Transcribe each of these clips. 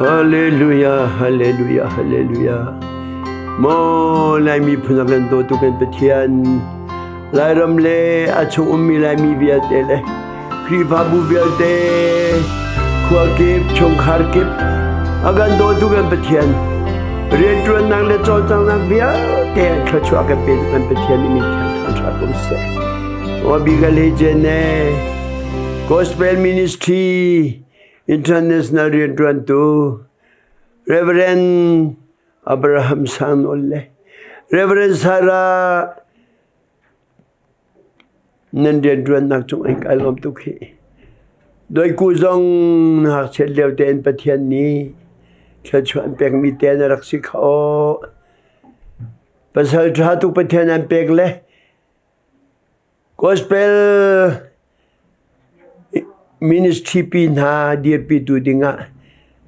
Hallelujah, hallelujah, hallelujah. Maw Laimi phun a kan dawtu kan Pathian, Lairam le a chung ummi Laimi vialte le Khrihfabu vialte, khua kip, chungkhar kip, a kan dawtu kan Pathian, rianṭuannak le cawlcanghnak vialte ah thluachuah kan pe kan Pathian nih min thiang thangṭhat ko seh. Abigail Jene, Gospel Ministry International rianṭuantu Reverend Abraham Sang Nawl le Reverend Sarah nan rianṭuannak cung in kai lawm tuk hih. Doiku zong ngakchiat lio tein Pathian nih thluachuah an pekmi te na rak si kha aw. Pasal ṭha tuk Pathian an pek le Gospel ministry pi hna dirpitu dingah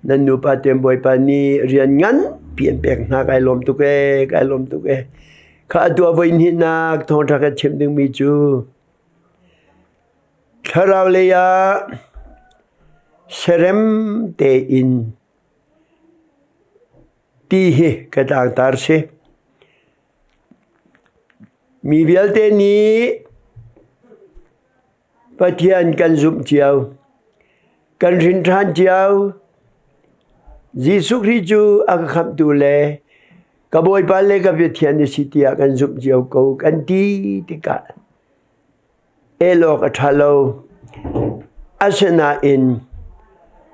nan nupa tein Bawipa nih rian nganpi an pek hna kai lawm tuk ee kai lawm tuk ee. Kha atu a voi hnihnak thawngṭha kan chimh dingmi cu thlarau lei ah serem tein ti hi ka tlangtar si. Mi vialte nih Pathian kan zumh cio. Kan hrin ṭhan cio. Jesuh Khrih cu a ka khamhtu le ka Bawipa le ka Pathian na si tiah kan zumh cio ko kan ti tikah el awk a ṭha lo. Asinain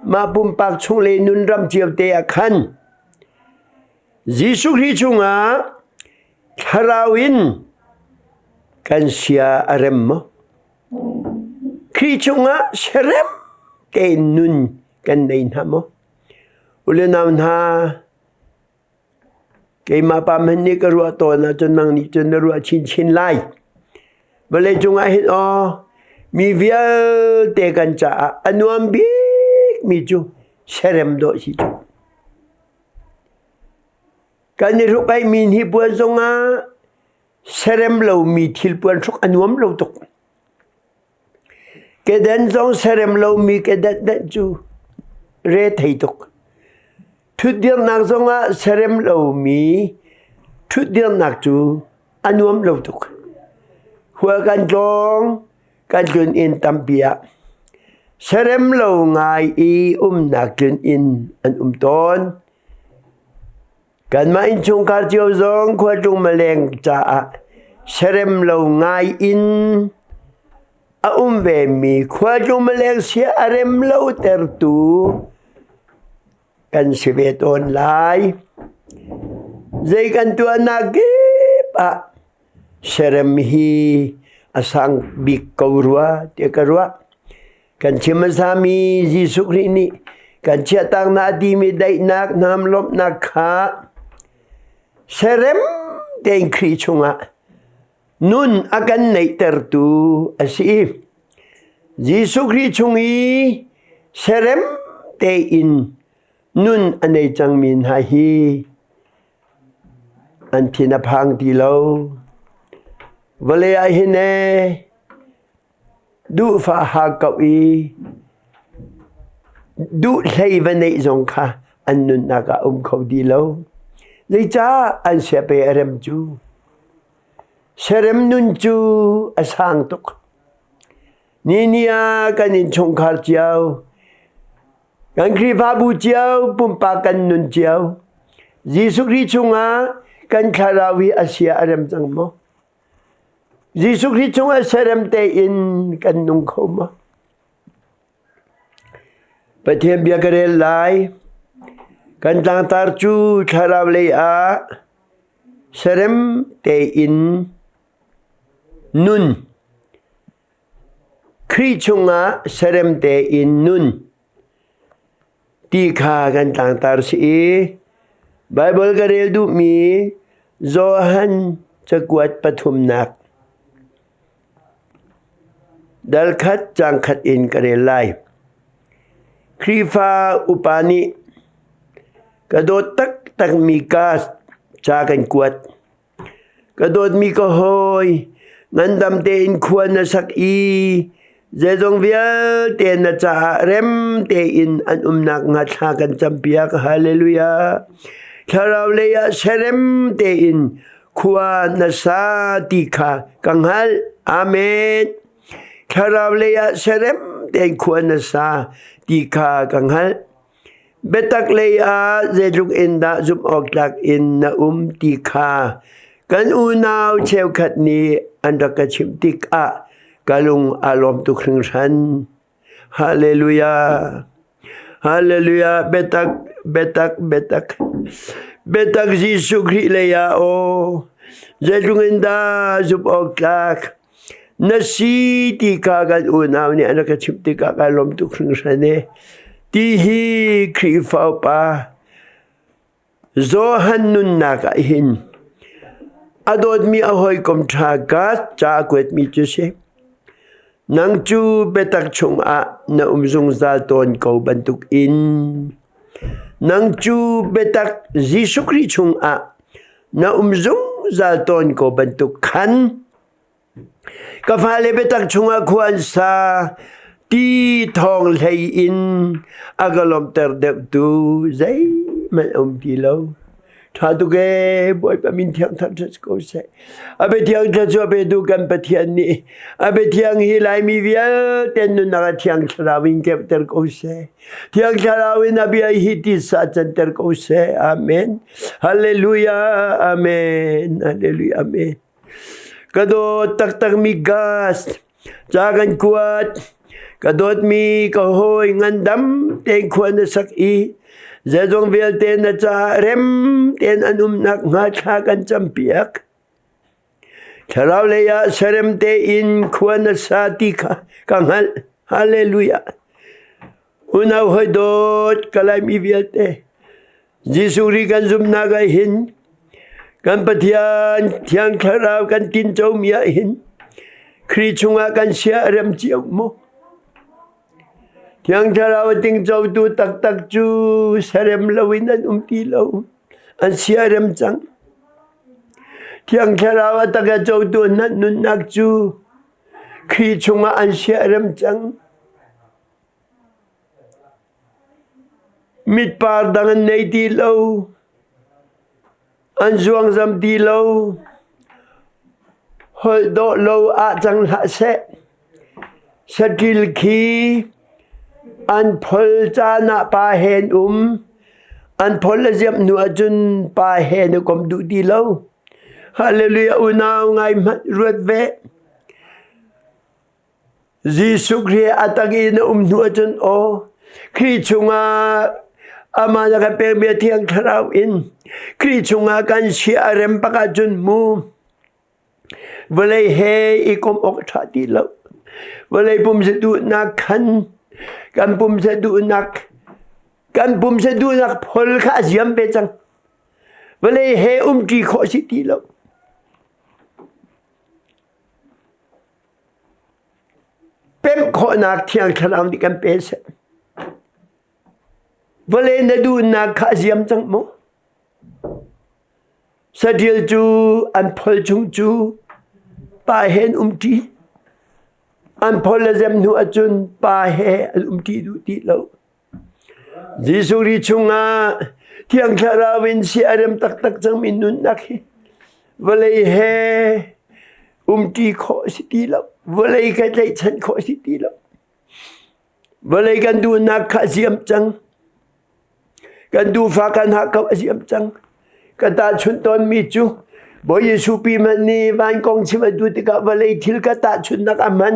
mah pumpak chung le nunram cio te ah khan Jesuh Khrih chungah thlarau in kan sia a rem maw? Khrih chungah siarem tein nun kan nei hna maw? U le nau hna, keimah pa hmanh nih ka ruah tawn ahcun nang nih cun na ruah chinchin lai. Vawlei cungah hin aw, mi vialte kan caah a nuam bikmi cu siarem dawh si cu. Kan i hruk-aihmi hnipuan zongah serem lomi thilpuan hruk a nuam lo tuk. Kedan zong serem lomi kedan danh cu re thei tuk. Ṭhutdirnak zongah serem lomi ṭhutdirnak cu a nuam lo tuk. Khua kan tlawng, kan tlun inn tampi ah serem lo ngai i umnak tlun inn an um tawn. Kanmah innchungkhar cio zong khualtlung maleng caah serem lo ngai in a um vemi khualtlung maleng sia a rem lo tertu kan si ve tawn lai. Zei kan tuahnak kip ah serem hi a sang bik ko rua tiah ka ruah. Kan chim hmasami Jesuh Khrih nih kan chiahtaknak timi daihnak hnam lawmhnak kha serem tein Khrih chungah nun a kan neihtertu a si. Jesuh Khrih chung i serem tein nun a nei cangmi hna hi an thin a phang ti lo. Vawlei ah hin ee Duhfah hakkauh i duhhlei va neih zong kha an nunnak ah a um kho ti lo. Zeicah an siape a rem cu? Siarem nun cu a sang tuk. Ni ah kan innchungkhar cio, kan Khrihfabu cio, pumpak kan nun cio, Jesuh Khrih chungah kan thlarau hi a sia a rem cang maw? Jesuh Khrih cungah serem tein kan nung kho maw? Pathian bia ka rel lai. Kan tlangtar cu thlarau lei ah serem tein nun. Khrih chungah serem tein nun. Ti kha kan tlangtar si i Baibal ka rel duhmi Johan cakuat pathumnak dal khat caang khat in ka rel lai. Khrihfa upa nih ka dawt taktakmi ka ca kan kuat. Ka dawtmi ka hawi, ngandam tein khua na sak i Zeizong vialte na caah rem tein an umnak hnga thla kan campiak. Hallelujah. Thlarau lei ah serem tein khua na sa ti kha ka hngalh. Amen. Thlarau lei ah serem tein khua na sa ti kha ka hngalh. Biatak lei ah zeitluk in dah zumh awk tlak in na um ti kha kan unau cheukhat nih an rak ka chimh tikah ka lung aa lawm tuk hringhran. Hallelujah. Hallelujah. Biatak, biatak, biatak. Biatak Jesuh Khrih lei ah aw zeitluk in dah zumh awk tlak Na si ti kha kan unau nih an rak ka chimh tikah kai lawm tuk hringhran e. Ti hi Khrihfa upa Johan nunnak ah hin a dawtmi a hawikom ṭha ka ca a kuatmi cu si. Nang cu biatak chungah na um zungzal tawn ko bantukin nang cu biatak Jesuh Khrih chungah na um zungzal tawn ko bantuk khan Ka fale biatak chungah khua an sa ti thawng hlei in a ka lawmhter deuhtu zeihmanh a um ti lo. Ṭha tuk ee, Bawipa min thiang thangṭhat ko seh. A biathiang thluachuah petu kan Pathian nih a biathiang hi Laimi vialte nunnak a thiang thlarau in keuhter ko seh. Thiang thlarau in a bia hi tisa canter ko seh. Amen. Hallelujah. Amen. Hallelujah. Amen. Ka dawt taktakmi gas ca kan kuat. Ka dawtmi ka hawi ngandam tein khua na sak i zeizong vialte na caah rem tein an um nakhnga thla kan campiak. Thlarau lei ah serem tein khua na sa ti kha ka hngalh. Hallelujah. Unau hawi dawt ka Laimi vialte Jesuh Khrih kan zumhnak ah hin kan Pathian Thiang Thlarau kan tincomi ah hin Khrih chungah kan sia a rem cio maw? Thiang Thlarau a tingcotu taktak cu serem loin an um ti lo. An sia rem cang. Thiang Thlarau a tak a cotu nan nunnak cu Khrih chungah an sia rem cang. Mitpar dang an nei ti lo. An zuangzam ti lo. Holh dawh lo ah cang hlah seh. Saṭil khi an phol caan ah pa he an um. An phol a ziamh hnu ahcun pa he na kom duh ti lo. Hallelujah unau ngai hmanh ruat ve. Jesuh Khrih a tang i na um hnu ahcun aw Khrih chungah amah na kan pekmi a Thiang Thlarau in Khrih chungah kan sia a rem bak ahcun mu vawlei he i komh awk a ṭha ti lo. Vawlei pumsa duhnak khan kan pumsa duhnak kan pumsa duhnak phol kha a ziam ve cang. Vawlei he umṭi khawh a si ti lo. Pemh khawhnak Thiang Thlarau nih kan pe seh. Vawlei na duhnak kha a ziam cang maw? Saṭil cu an phol chung cu pa he an umṭi. An phol le zem hnu ahcun pa he an umṭi duh ti lo. Jesuh ri chungah Thiang Thlarau in si a rem taktak cangmi nunnak hi vawlei he umṭi khawh a si ti lo. Vawlei ka tlaihchan khawh a si ti lo. Vawlei kan duhnak kha a ziam cang. Kan duhfa kan hakkauh a ziam cang. Ka tahchunh tawnmi cu Bawi Jesuh pi hmanh nih van kong chim a duh tikah vawlei thil ka tahchunhnak a hman.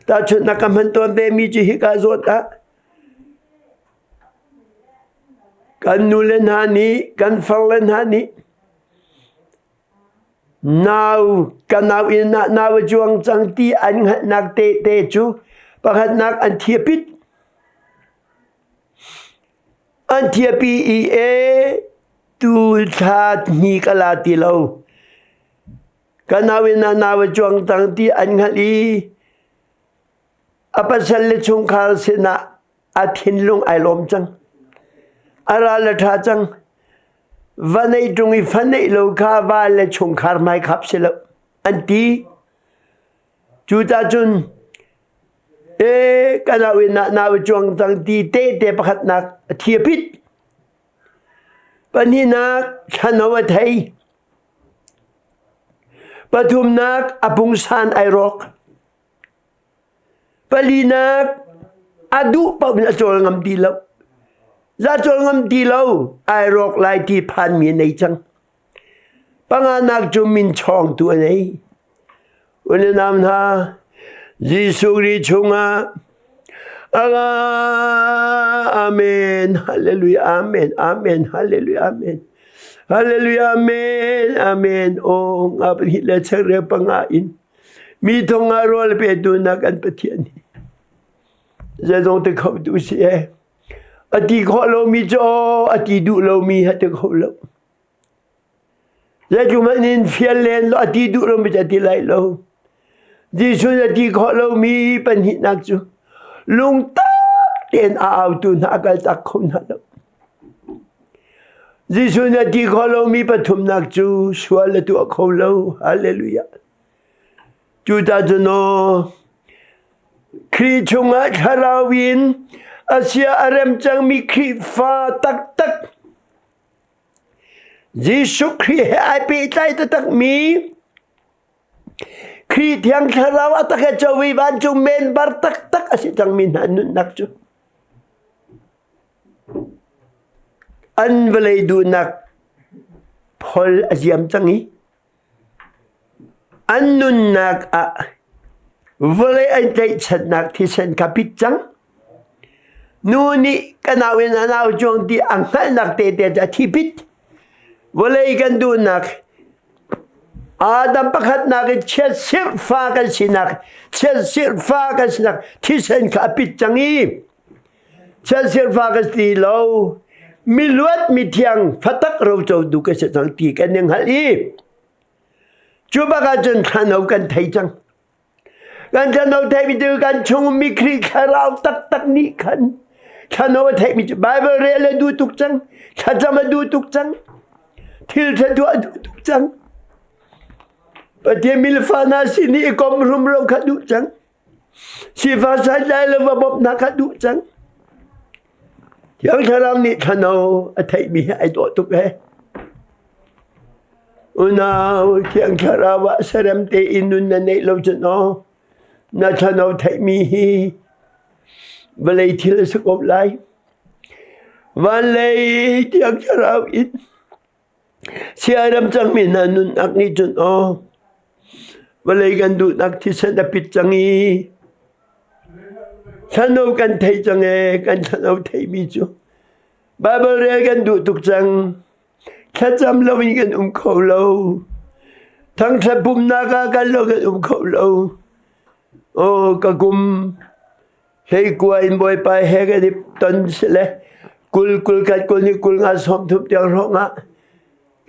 Tahchunhnak ka hman tawn vemi cu hika zawt ah kan nule hna nih kan farle hna nih nau ka nau inn ah nau a cuang cang ti an hngalhnak tehte cu pakhatnak an thiapit an thiapi i e tu thla hni ka la ti lo Ka nau in a nau a cuang cang ti an hngalh i a pasal le chungkhar sinah a thinlung ai lawm cang. A ral a ṭha cang. Va neih ṭung i fa neih lo kha va le chungkhar hmai khap si lo an ti. Cucacun. E ka nau in nau cuang cang ti te te pakhatnak a thi a pit. Pahnihnak thlano a thei. Pathumnak a pungsan ai rawk. Palinak a duh paoh in a cawl ngam ti lo. Za cawl ngam ti lo ai rawk lai ti phanmi a nei cang. Panganak cu min chawngtu a nei. Unau hna, Jesuh Khrih chungah Amen. Hallelujah. Amen. Amen. Hallelujah. Amen. Hallelujah. Amen. Amen. Oh, nga pahnih le chekre panga in mi thong nga rawl petu na kan Pathian hi zeizong te kho tu si e. A ti khawh lomi cu a ti duh lomi ha ti kho lo. Zeitluk hmanh in fial len law a ti duh lomi cu a ti lai lo. Jesuh nih a ti khawh lomi pahnihnak cu lungtak tein a autu hna a kaltak kho hna lo. Jesuh nih a ti khawh lomi pathumnak cu sual a tuah kho lo. Hallelujah. Cucaah cun aw, Khrih chungah thlarau in a sia a rem cangmi Khrihfa taktak Jesuh Khrih he ai pehtlai taktakmi Khrih Thiang Thlarau a tak he co i vancung member taktak a si cangmi hna nunnak cu an vawlei duhnak phol a ziam cang i An nunnak ah vawlei an tlaihchannak thisen kha pit cang. Nu nih ka nau in a nau cuang ti a hngalhnak tete cu a thi pit. Vawlei kan duhnak Adam pakhatnak in chiatsirh fa kan sinak chiatsirh fa kan sinak thisen kha a pit cang i chiatsirh fa kan si lo miluat mithiang fatak roco du ka si cang ti kan i hngalh i cu bak ahcun thlano kan thei cang. Kan thlano theimi cu kan chung mi Khrih thlarau taktak nih khan thlano a theimi cu Bible rel a duh tuk cang, thlacam a duh tuk cang, thil ṭha tuah a duh tuk cang. Pathian milfa hna sin i kom rumro kha duh cang. Sifak santlai le va bawmhnak kha duh cang. Thiang Thlarau nih thlano a theihmi hi ai dawh tuk he. Unau Thiang Thlarau ah serem tein nun na neih lo cun aw na thlano theihmi hi vawlei thil a si ko lai. Van lei Thiang Thlarau in Siaram cangmi hna nunnak nih cun aw vawlei kan duhnak thisen a pit cang i thlano kan thei cang ee kan thlano theimi cu Baibal rel kan duh tuk cang thlacam loin kan um kho lo thangṭhat pumhnak ah kan lo kan um kho lo aw ka kum Hleikua in Bawipa he kan i ton sile kul kul khat kul ni kul nga 30 tiang hrawng ah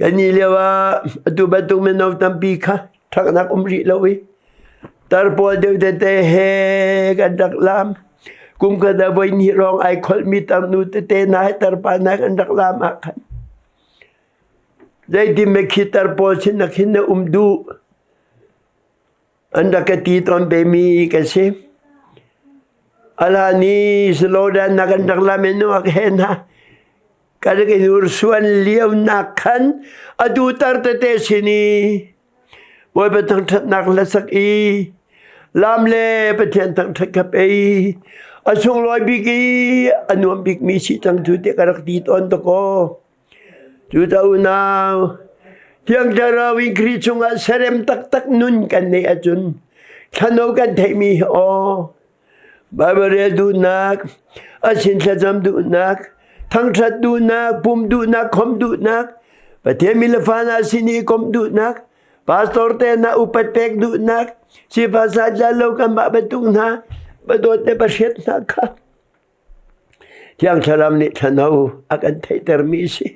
kan i lio ah atu bantuk mino tampi kha ṭhaknak um rih lo i tar pawl deuh tete he kan rak lam kum khat ah voi hnih hrawng ai kholhmi tarnu tete hna he tarpa hna kan rak lam ah khan zeitin khi tar pawl sin na khin na um duh An rak ka ti tawn bemi ka si. Ala ni slogan na kan rak lam in nuak he na kan rak in ursuan lio nak khan atu tar tete sin i Bawipa thangṭhatnak hlasak i lam le Pathian thangṭhat kap ei a sunglawi bik i a nuam bikmi si cang cu te ka rak ti tawn dakaw. Cucaah unau, Thiang Thlarau in Khrih chungah serem taktak nun kan neih ahcun thlano kan theihmi hi aw Baibal rel duhnak, a sin thlacam duhnak, thangṭhat duhnak, pum duhnak, khom duhnak, Pathian mi le fa hna sin i komh duhnak, pastor te hna upat pek duhnak, sifah santlai lo kanmah bantuk hna, padawt le pahriat hna kha Thiang Thlarau nih thlano a kan theihtermi a si.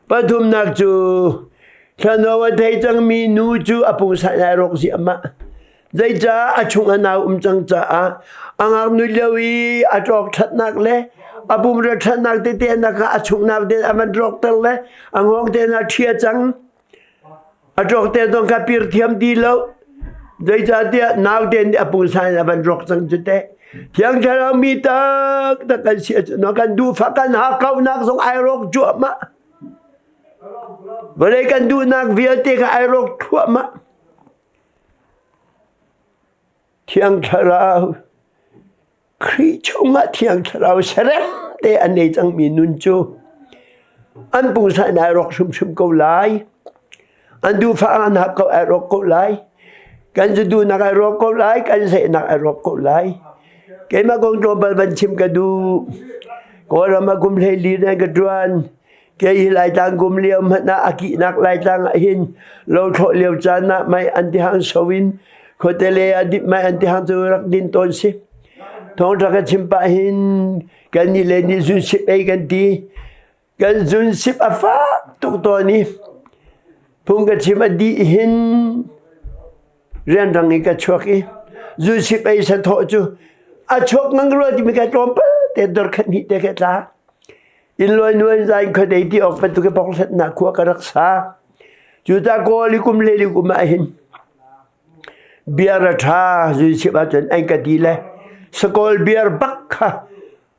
Pathumnak cu thlano a thei cangmi nu cu a pungsan ai rawk ziahmah. Zeicah a chung a nau um cang caah a ngaknu lio i a ṭawk ṭhatnak le a pumra ṭhatnak tete nak ah a chungnak te a van rawkter le a ngawng te na ṭhia cang. A ṭawk te zong kha pir thiam ti lo. Zeicahtiah naute nih a pungsan in a van rawk cang cu teh. Thiang Thlarau mi taktak kan si ahcun kan duhfak kan hakkauhnak zong ai rawk cuahmah. Vawlei kan duhnak vialte kha ai rawk thluahmah. Thiang Thlarau Khrih chungah Thiang Thlarau serem te an nei cangmi nun cu an pungsan ai rawk hrimhrim ko lai. An duhfah an hak ko ai rawk ko lai. Kan zu duhnak ai rawk ko lai, kan zehnak ai rawk ko lai. Keimah kong tlawmpal van chim ka duh. Kawlram ah kum 14 na ka ṭuan. Kei hi Laitlang kum lio hmanh ah a kihnak Laitlang ah hin lothlawh lio caan ah mei an ti hang so in khuate le a dip mei an ti hang cu rak din tawn si. Thawngṭha ka chim pah hin kan nih le nih zunsip ei kan ti. Kan zunsip a fak tuk tawn i phung ka chim a dih hin rianrang in ka chuak i zunsip ei sathawh cu a chuak ngang rua timi ka tlawmpal te dor khat hnih te ka tla. Innlawi nuan zain khuadei ti awk bantuk i pokhlatnak khua ka rak sa. Cuta kawl i kum le li kum ah hin beer a ṭha zuisip ahcun an ka ti le sakawl beer bak kha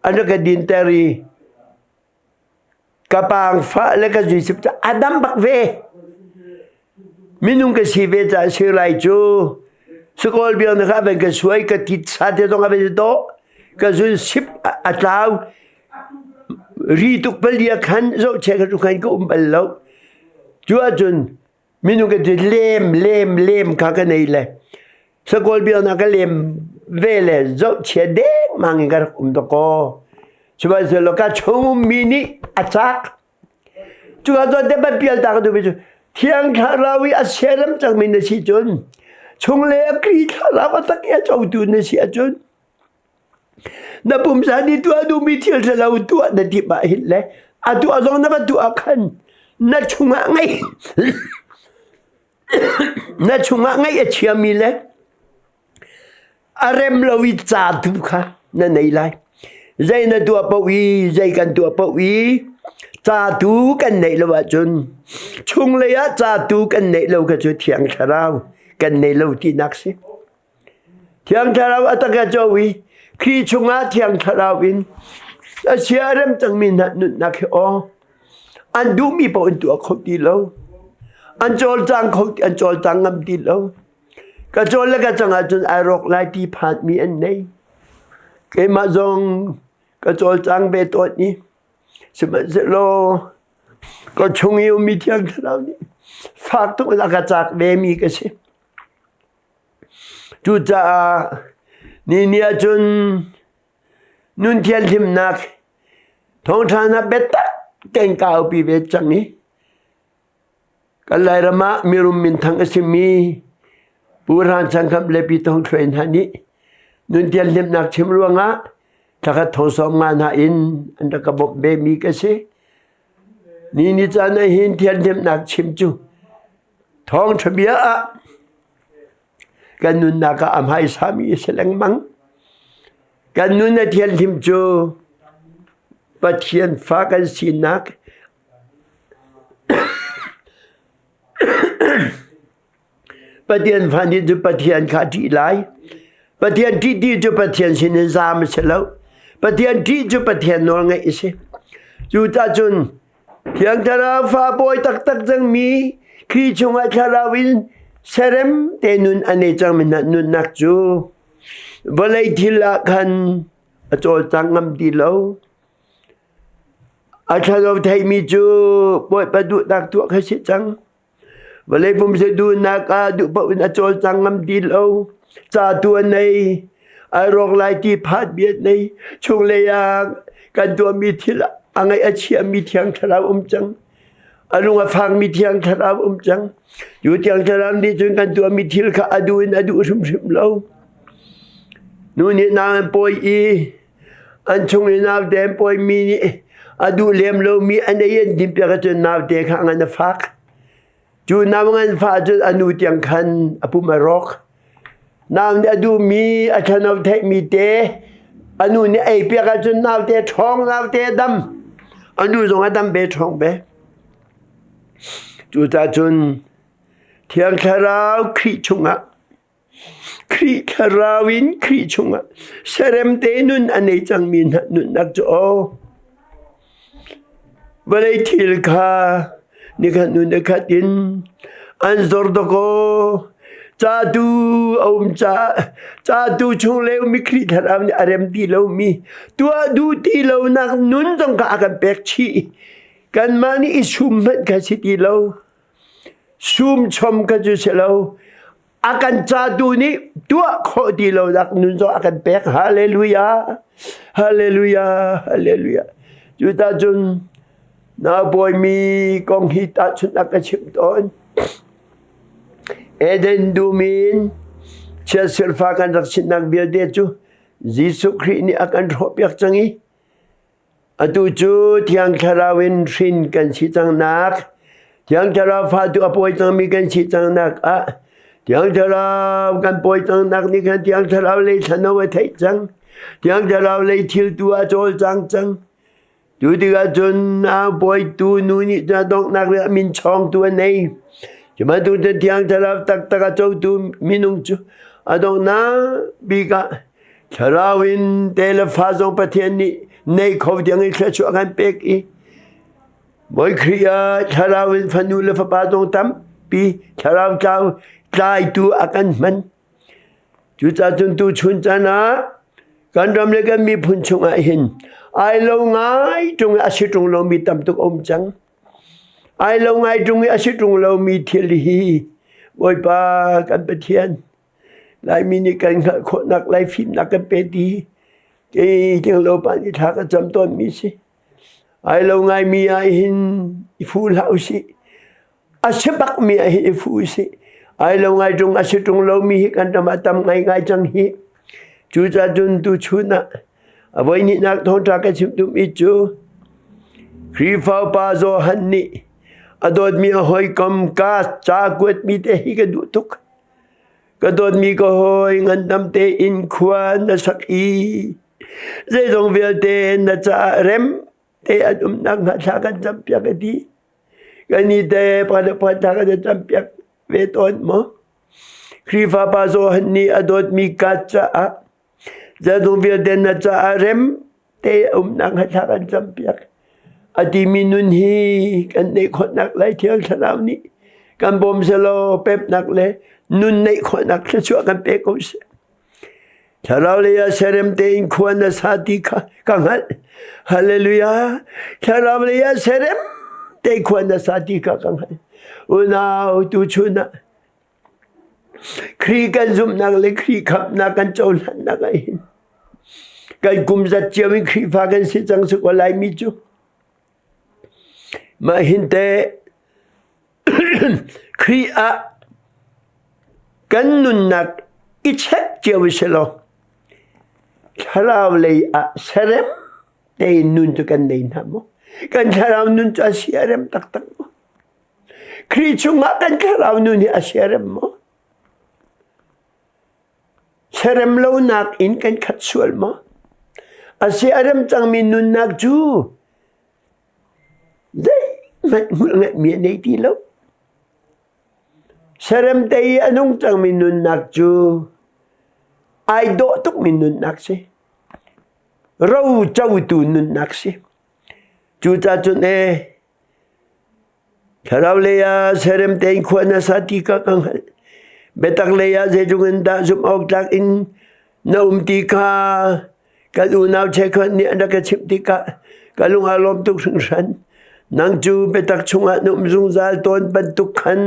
an rak ka dinter i ka paang fah le ka zuisip cu a dam bak ve. Minung ka si ve caah sir lai cu sakawl beer na kha van ka suai ka tit sa te zong a van dawh ka zun sip a tlau Ri tuk palia khan zohchia kha khan ka um bal lo. Cu ahcun minung ka ti lem lem lem kha ka nei le sakawl biaknak ka lem ve le zohchia dengmang in ka rak um dakaw. Sihmanhsehlaw ka chung ummi nih a cak. Cu ahcun te ban pial ta ka duhmi cu Thiang Thlarau i a siaram cangmi na si cun chunglei a Kri Thlarau a tak i a cotu na si ahcun Na pumsa nih tuah duhmi thil ṭhalo tuah na timh ah hin le a tuah zong na va tuah ah khan na chungah ngaih na chungah ngaih a chiami le a rem lo i ca tu kha na nei lai. Zei na tuah paoh i zei kan tuah paoh i ca tu kan neih lo ahcun chunglei ah ca tu kan neih lo kha cu Thiang Thlarau kan nei lo tinak si. Thiang Thlarau a tak a co i Khrih chungah Thiang Thlarau in a sia a rem cangmi hna nunnak hi aw an duhmi paoh in tuah kho ti lo. An cawlcang kho an cawlcang ngam ti lo. Ka cawl le ka cang ahcun ai rawk lai ti phanmi an nei. Keimah zong ka cawlcang ve tawn i sihmanhsehlaw ka chung i ummi Thiang Thlarau nih fak tuk in a ka cak vemi ka si. Cucaah ni ni ahcun nun thianhlimnak thawngṭha hna biatak tein ka aupi ve cang i kan Lairam ah mirum minthang a simi Pu Hrang Chan Khamh le Pi Thawng Thluai hna nih nun thianhlimnak chim ruangah thlakhat thong 50 hna in an rak ka bawmh vemi ka si. Ni ni caan ah hin thianhlimnak chim cu Thawngṭha bia ah kan nunnak ah a hmaisami a si lengmang. Kan nun a thianhlim cu Pathian fa kan sinak Pathian fa nih cu Pathian kha a ṭih lai. Pathian ṭih ti cu Pathian sinin zaam a si lo. Pathian ṭih cu Pathian nawl ngaih a si. Cucaah cun Thiang Thlarau fa bawi taktak cangmi Khrih chungah thlarau in serem te nun a nei cangmi hna nunnak cu vawlei thil ah khan a cawlcang ngam ti lo. A thlarau theimi cu Bawipa duhnak tuah kha si cang. Vawlei pumsa duhnak ah duh paoh in a cawlcang ngam ti lo. Ca tu a nei. Ai rawk lai ti phat bi a nei. Chunglei ah kan tuahmi thil a ngaih a chiami thiang thlarau um cang. A lung a fakmi thiang thlarau um cang. Cu thiang thlarau nih cun kan tuahmi thil kha a duh in a duh hrimhrim lo. Nu nih nau an pawi i an chung i naute an pawimi nih a duh lem lomi an ei an din piak ahcun naute kha a ngan a fak. Cu nau ngan fah cun a nu tiang khan a pum a rawk. Nau nih a duhmi a thano theihmi te a nu nih ei piak ahcun naute ṭhawng naute a dam. A nu zong a dam ve ṭhawng ve. Cucaah cun Thiang Thlarau Khrih chungah. Khrih thlarau in Khrih chungah serem te nun a nei cangmi hna nunnak cu aw vawlei thil kha nikhat hnu nikhat in an zor dawkaw ca tu a um caah ca tu chung le ummi Khrih thlarau nih a rem ti lomi tuah duh ti lonak nun zong kha a kan pek chih. Kanmah nih i sum hmanh kha si ti lo. Sum chom kha cu si lo. A kan catu nih tuah khawh ti lonak nun zong a kan pek. Hallelujah! Hallelujah! Hallelujah! Cuta cun na bawimi kong hi tahchunhnak ka chimh tawn. Eden dum in chiatserfa kan rak sinnak vialte cu Jesuh Khrih nih a kan hrawhpiak cang i Atu cu Thiang Thlarau in hrin kan si cangnak, Thiang Thlarau fatu a pawi cangmi kan si cangnak ah Thiang Thlarau kan pawi cangnak nih khan Thiang Thlarau lei thlano a theih cang. Thiang Thlarau lei thil tu a cawlcang cang. Cu tikah cun a pawitu nu nih cun a donghnak ah min chawngtu a nei. Cu bantuk cun Thiang Thlarau taktak a cotu minung cu a donghnak bik ah Thlarau in te le fa zong Pathian nih nei kho tiang in thluachuah kan pek i Bawi Khrih ah thlarau in fanu le fapa zong tampi thlarau tlau tlaitu a kan hman. Cucaah cun tuchun caan ah kan ram le kan miphun chungah hin ai lo ngai ṭung i a si ṭung lomi tam tuk a um cang. Ai lo ngai ṭung i a si ṭung lomi thil hi Bawipa kan Pathian Laimi nih kan hngalh khawhnak lai fimnak kan pe ti kei tlinglo pa nih thla ka cam tawnmi si. Ai lo ngaimi ah hin i fu hlah usih. A si bakmi ah hin i fu usih. Ai lo ngai ṭung a si ṭung lomi hi kan ram ah tam ngaingai cang hi. Cucaah cun tuchun ah a voihnihnak thawngṭha ka chim duhmi cu Khrihfa upa Johan nih a dawtmi a hawikom ka ca kuatmi te hi ka duh tuk. Ka dawtmi ka hawi ngandam tein khua na sak i zeizong vialte na caah rem te an um nakhnga thla kan campiak a ti. Kan i te pakhat pakhat thla kan campiak ve tawn maw? Khrihfa pa Johan nih a dawtmi ka caah Zeizong vialte na caah rem te a um nakhnga thla kan campiak. A timi nun hi kan neih khawhnak lai Thiang Thlarau nih kan bawm selaw pemnak le nun neih khawhnak thluachuah kan pe ko seh. Thlarau lei ah serem tein khua na sa ti kha ka hngalh. Hallelujah. Thlarau lei ah serem te khua na sa ti kha ka hngalh. Unau tuchun ah Khrih kan zumhnak le Khrih khamhnak kan cohlannak ah hin kan kum zat cio in Khrihfa kan si cang si ko Laimi cu. Mah hin teh Khrih ah kan nunnak i check cio i si law thlarau lei ah serem tein nun cu kan nei hna maw? Kan thlarau nun cu a siarem taktak maw? Khrih chungah kan thlarau nun hi a siarem maw? Siarem lonak in kan khat sual maw? A siarem cangmi nunnak cu zeihmanh hmuh ngeihmi a nei ti lo. Siarem te i a nung cangmi nunnak cu ai dawh tukmi nunnak si. Ro cotu nunnak si. Cucaah cun ee, Thlarau lei ah serem tein khua na sa ti kha ka hngalh. Biatak lei ah zeitluk in dah zumh awk tlak in na um ti kha kan unau cheukhat nih an rak ka chimh tikah ka lung aa lawm tuk hringhran. Nang cu biatak chungah na um zungzal tawn bantuk khan.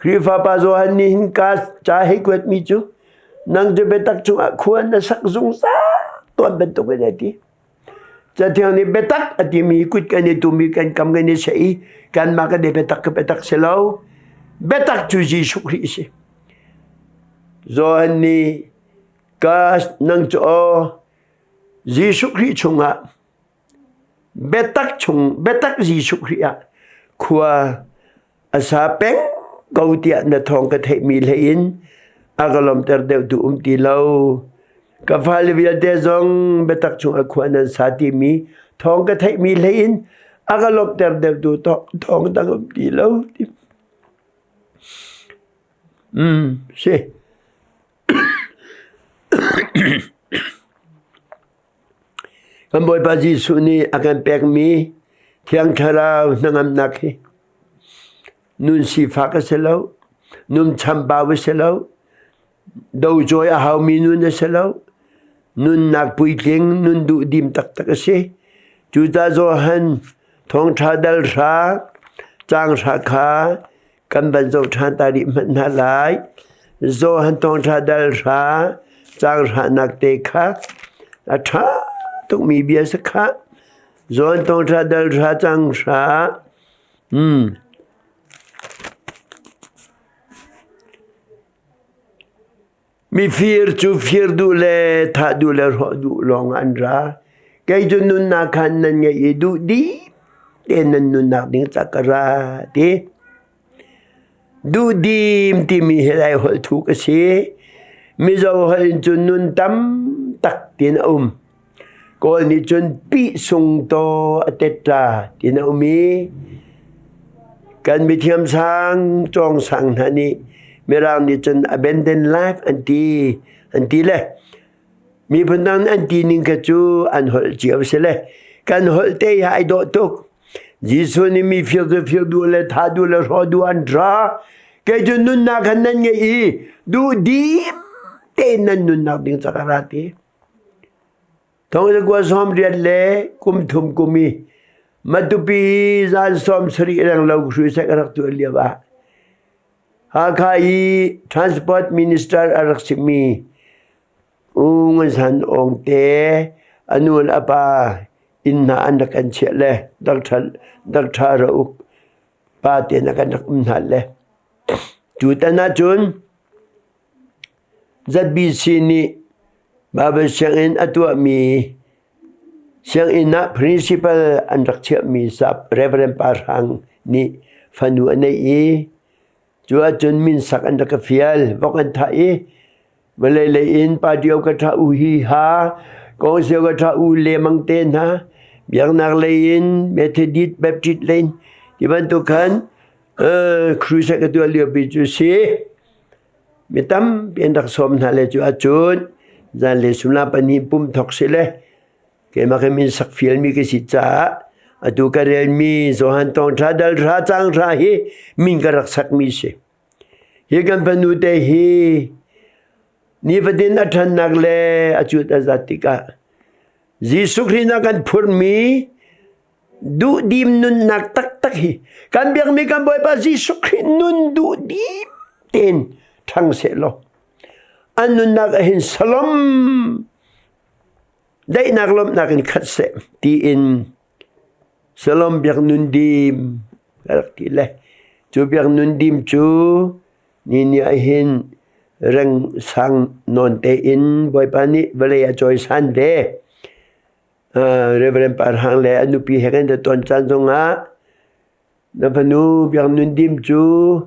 Khrihfa pa Johan nih hin ka ca hei kuatmi cu nang cu biatak chungah khua na sak zungzal tawn bantuk in a ti. Cathiang nih biatak a timi kut kan i tum i kan kam kan i seh i kanmah kan i biatak ka biatak si lo. Biatak cu Jesuh Khrih a si. Johan nih ka nang cu aw Jesuh Khrih chungah biatak chung biatak Jesuh Khrih ah khua A sa peng ko tiah na thawng ka theihmi hlei in a ka lawmhter deuh tu um ti lo. Ka fale vialte zong biatak chungah khua nan sa timi thawng ka theihmi hlei in a ka lawmhter deuh tu thawng dang um ti lo. Si. Kan Bawipa Jesuh nih a kan pekmi Thiang Thlarau hnangamnak hi nun sifak a si lo, nun chambau a si lo, docawi a haumi nun a si lo, nunnak puitling, nun duhdim taktak a si. Cucaah Johan thawngṭha dal hra, caang hra kha kan van zoh ṭhan ta rih hmanh hna lai. Johan thawngṭha dal hra, caang hranak te kha a ṭha tukmi bia si khah. Johan thawngṭha dal hra, caang hra. Mifir cu fir duh le thah duh le hrawh duh lawng an ra. Kei cu nunnak khan nan ngeih i duh dih tein nan nunnak ding ca ka ra ti. Duhdim timi hi Lai holh thuk a si. Mizo holh in cun nun tam tak tiin a um. Kawl nih cun pih sung taw a tet ṭa tiin a um i kan mithiam sang cawng sang hna nih Mirang nih cun abandon life an ti an ti le miphun dang an ti ning kha cu an holh cio si le kan holh te hi ai dawh tuk. Jesuh nih mi fir cu fir duh le tha duh le hrawh duh an ṭha. Kei cu nunnak khan nan ngeih i duh dim tein nan nunnak ding ca ka ra ti. Thongzakua 90 le kum thum kum i Matupi zan 70 renglo hruisek a rak tuah lio ah Hakha i Transport Minister a rak simi U Ngun San Aung te a nu le a pa inn hna an rak kan chiah le Dr. Rauk pa te na kan rak um hna le cu tan ahcun ZBC nih Baibal sianginn a tuahmi sianginn ah principal an rak chiahmi sap Reverend Pa Hrang nih fanu a neih i cu ahcun minsak an rak ka fial. Vok an thah i vawlei lei in patio ka ṭha u hi ha, kawngsio ka ṭha u lemang te hna, biaknak lei in Methodist Baptist lei in ti bantuk khan crusade ka tuah liopi cu si. Mi tampi an rak sawm hna le cu ahcun zanlei suimilam pahnih pum thawk si le keimah khi min sak fialmi ka si caah atu ka relmi Johan Thawngṭha dal hra cang hra hi min ka rak sakmi si. Hi kan fanu te hi nifatin a ṭhannak le a cut a zat tikah Jesuh Khrih na kan phurmi duhdim nunnak taktak hi kan biakmi kan Bawipa Jesuh Khrih nun duhdim tein ṭhang sehlaw an nunnak ah hin salom daihnak lawmhnak in khat seh tiin salom biak nun dim ka rak ti le cu biak nun dim cu ni ni ah hin reng sang nawn tein Bawipa nih vawlei a cawisan ve. Reverend Par Hang le a nupi he kan ton caan zongah na fanu Biak Nun Dim cu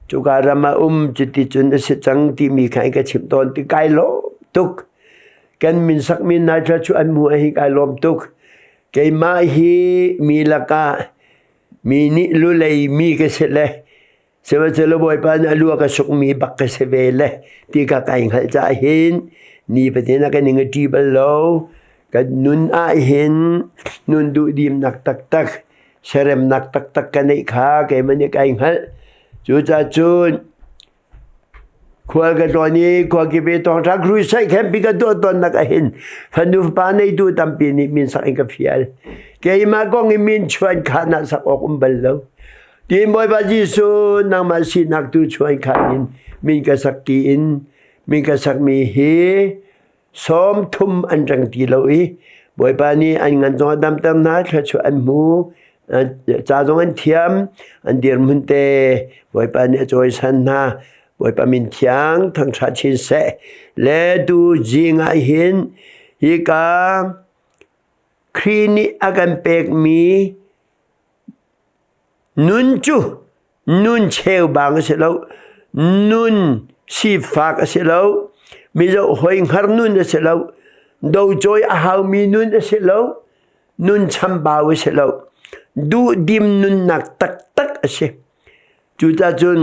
cuka ram ah um cuti cun a si cang timi kha ka chimh tawn ti kai lawm tuk. Kan min sakmi hna thla cu an hmuh hi kai lawm tuk. Keimah hi mi lakah mi nih lulei mi ka si le Sihmanhsehlaw Bawipa nih a lu a ka sukmi bak ka si ve le ti ka kai hngalh caah hin ni fatin a kan ing a ṭi bal lo. Kan nun ah hin nun duhdimnak taktak, siaremnak taktak ka neih kha keimah nih kai hngalh. Cucaah cun khual ka tlawn i khua kip i thawngṭha crusade camping ka tuah tawnnak ah hin fanu fapa neitu tampi nih min sak in ka fial. Keimah kong i min chuan kha nah sak awk um bal lo. Tiin Bawipa Jesuh nangmah sinak tu chuan khan in min ka sak tiin min ka sakmi hi 30 an reng ti lo i Bawipa nih an ngan zong a damter hna thluachuah an hmu ca zong an thiam an dirhmun te Bawipa nih a cawisan hna Bawipa min thiang thangṭhat chin seh le tu zing ah hin hika Khrih nih a kan pekmi Nun cu nun cheubang a si lo, nun sifak a si lo, mizoh hoi hngar nun a si lo, docawi a haumi nun a si lo, nun chambau a si lo, duhdim nunnak taktak a si. Cucacun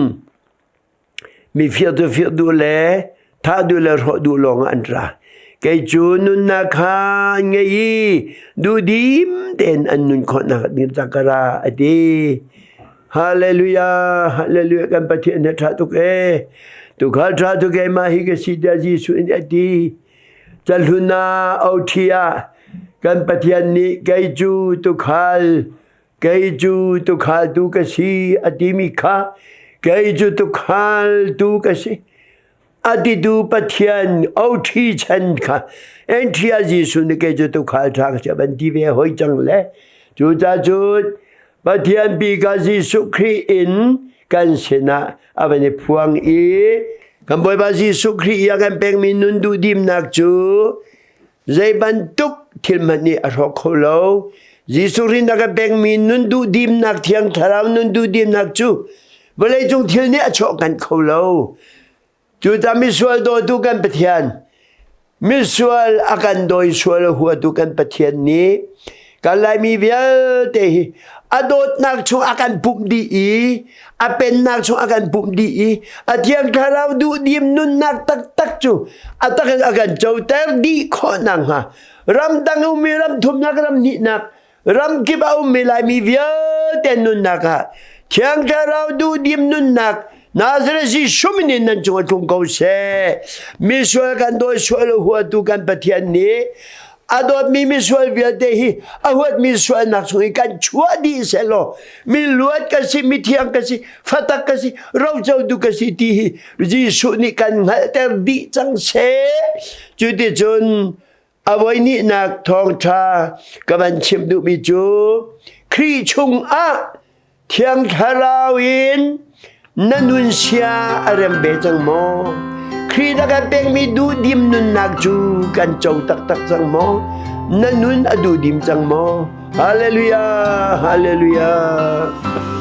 Mi fir tu fir duh le thah duh le hrawh duh lawng an ra. Kei cu nunnak kha an ngei i duhdim tein an nun khawhnak ding ca ka ra a ti. Hallelujah, hallelujah kan Pathian he ṭha tuk ee. Tukhal ṭha tuk ee mah hi ka si tiah Jesuh nih a ti. Cahlun ah oṭhi ah kan Pathian nih kei cu tukhal kei cu tukhal tu ka si a timi kha kei cu tukhal tu ka si a titu Pathian oṭhi chan kha entry ah Jesuh nih kei cu tukhal ṭha ka si a van ti ve hoi cang le cucaah cun Pathian bi ka Jesuh Khrih in kan sinah a van i phuang i kan Bawipa Jesuh Khrih i a kan pekmi nun duhdimnak cu zei bantuk thil hmanh nih a hrawk kho lo. Jesuh Khrih na kan pekmi nun duhdimnak Thiang Thlarau nun duhdimnak cu vawleicung thil nih a chawhkanh kho lo. Cucaah misual dawtu kan Pathian, misual a kan dawi sual a huatu kan Pathian nih kan Laimi vialte hi a dawtnak chung a kan pumh dih i a pennak chung a kan pumh dih i a Thiang Thlarau duhdim nunnak taktak cu a tak in a kan coter dih khawh nakhnga ramdang ummi ram thumnak ram hnihnak Ramkip a ummi Laimi vialte nunnak ah Thiang Thlarau duhdim nunnak Nazareth Jesuh min in nan cung a tlung ko seh. Misual kan dawi sual a huatu kan Pathian nih a dawtmi misual vialte hi a huatmi sualnak chung i kan chuah dih sehlaw mi luat ka si, mi thiang ka si, fatak ka si, rocotu ka si ti hi Jesuh nih kan hngalhter dih cang seh. Cuticun A voihnihnak thawngṭha ka van chim duhmi cu Khrih chungah Thiang Thlarau in na nun sia a rem ve cang maw? Khrih na kan pekmi duhdim nunnak cu kan co taktak cang maw? Na nun a duhdim cang maw? Hallelujah! Hallelujah!